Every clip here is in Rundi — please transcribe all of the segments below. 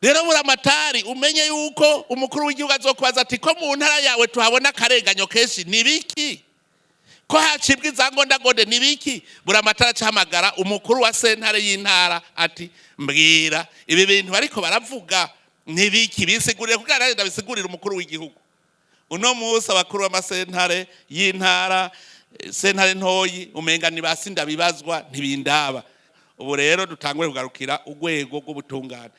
Rero buramatari, umenye yuko umukuru w'igihugu azokubaza ati: "Ko mu ntara yawe tuhabona akarenganyo kenshi, ni biki? Ko hacibwa izangondagonde, ni biki?" Buramatari acahamagara umukuru wa sentare y'intara ati: "Mbwira, ibi bintu bariko baravuga ni biki? Bisigurire kugira nanjye ndabisigurire umukuru w'igihugu." Uno munsi abakuru b'amasentare y'intara, sentare ntoyi, umenga ni ba sindabibazwa, ntibindaba. Ubu rero dutangure kugarukira urwego rw'ubutungane.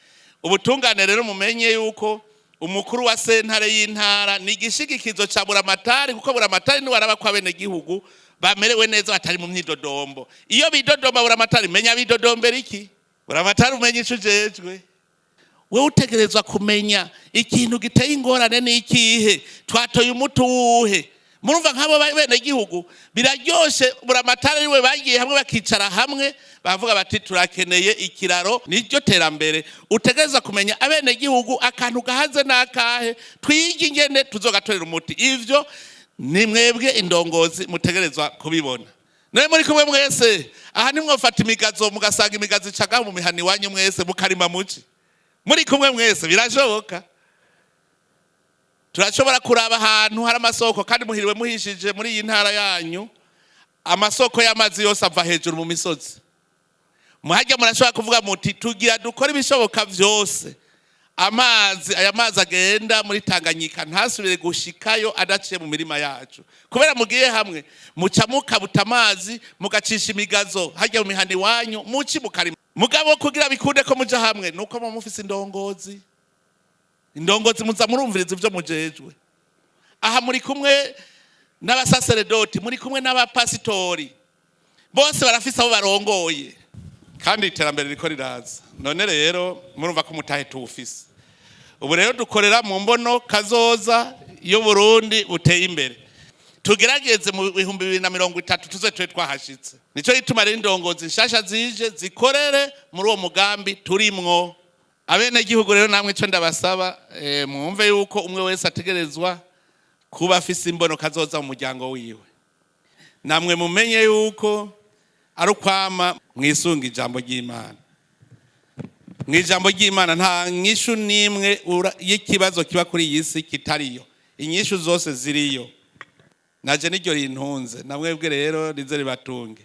Ubutungane rero, mumenye yuko umukuru wa sentare y'intara ni igishigikizo ca buramatari, kuko buramatari niwe araba ko abenegihugu bamerewe neza, batari mu myidodombo. Iyo bidodomba, buramatari menya bidodombera iki. Buramatari, umenye ico ujejwe. Wewe utegerezwa kumenya ikintu giteye ingorane n'ikihe, twatoye umuti uwuhe. Murumva nk'abo bene gihugu biraryoshe, buramatari ariwe bagiye hamwe, bakicara hamwe, bavuga bati: "Turakeneye ikiraro." Niryo terambere. Utegereza kumenya abene gihugu akantu gahaze n'akahe, twige ingene tuzogatorera umuti. Ivyo ni mwebwe indongozi mutegerezwa kubibona. Nawe muri kumwe mwese aha, nimwofata imigazo, mugasanga imigazo icaga mu mihana iwanyu, mwese mukarima muci muri kumwe mwese, birashoboka. Turashobora kuraba ahantu hari amasoko, kandi muhiriwe muhishije muri iyi ntara yanyu. Amasoko y'amazi yose ava hejuru mu misozi. Muhajya murashobora kuvuga muti: "Tugira dukora ibishoboka byose, amazi, aya mazi agenda muri Tanganyika ntasubire gushikayo adaciye mu mirima yacu." Kubera mugiye hamwe, muca mukabuta amazi, mugacisha imigazo hajya mu mihana iwanyu, muci mukarima. Mugabo kugira bikunde ko muja hamwe, nuko muba mufise indongozi. Indongozi muza murumviriza ivyo mujejwe. Aha muri kumwe n'abasaseredoti, muri kumwe n'abapasitori, bose barafise abo barongoye, kandi iterambere riko riraza. None rero murumva ko umutahe tuwufise. Ubu rero dukorera mu mbono kazoza y'Uburundi buteye imbere. Tugerageze mu 2030 tuze tube twahashitse. Nico gituma rero indongozi nshasha zije zikorere muri uwo mugambi turimwo. Abenegihugu rero namwe, ico ndabasaba, mwumve yuko umwe wese ategerezwa kuba afise imbono kazoza mu muryango wiwe. Namwe mumenye yuko ari ukwama mwisunga ijambo ry'Imana. Mu ijambo ry'Imana nta nyishu n'imwe y'ikibazo kiba kuri iyi si kitariyo, inyishu zose ziriyo. Naje niryo rintunze, namwebwe rero rize ribatunge.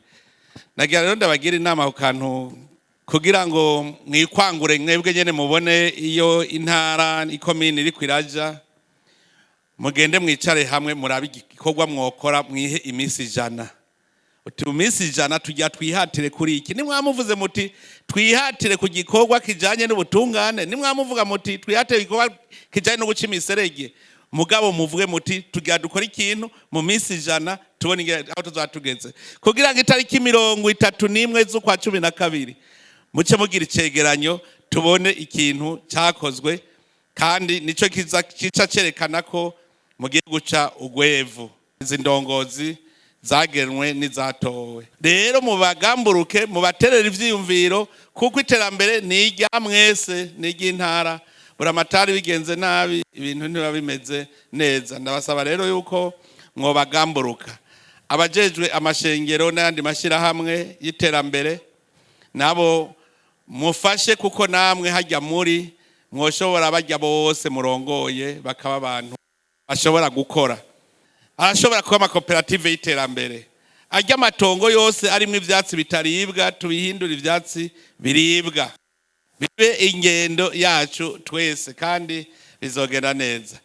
Nagira rero ndabagira inama ku kantu kugira ngo mwikwangure mwebwe nyene, mubone iyo intara, ikomini iriko iraja. Mugende mwicare hamwe, murabe igikorwa mwokora, mwihe iminsi 100, uti: "Mu minsi 100 tujya twihatire kuri iki." Nimwamuvuze muti: "Twihatire ku gikorwa kijanye n'ubutungane," nimwamuvuga muti: "Twihatire igikorwa kijanye no guca imiserege," mugabo muvuge muti: "Tugira dukora ikintu mu minsi 100, tubone aho tuzaba tugeze," kugira ngo itariki 31 z'ukwa 12 muce mugira icegeranyo, tubone ikintu cyakozwe. Kandi nico kiza kica cerekana ko mugiye guca ugwevu. Izi ndongozi zagenwe n'izatowe rero, mubagamburuke, mubaterere ivyiyumviro, kuko iterambere ni irya mwese, ni iry'intara. Buramatari bigenze nabi, ibintu ntibiba bimeze neza. Ndabasaba rero yuko mwobagamburuka. Abajejwe amashengero n'ayandi mashyirahamwe y'iterambere nabo mufashe, kuko namwe hajya muri mwoshobora bajya bose murongoye bakaba abantu bashobora gukora. Arashobora kuba amakoperative y'iterambere. Arya amatongo yose arimo ivyatsi bitaribwa, tubihindure ivyatsi biribwa, bibe ingendo yacu twese, kandi bizogenda neza.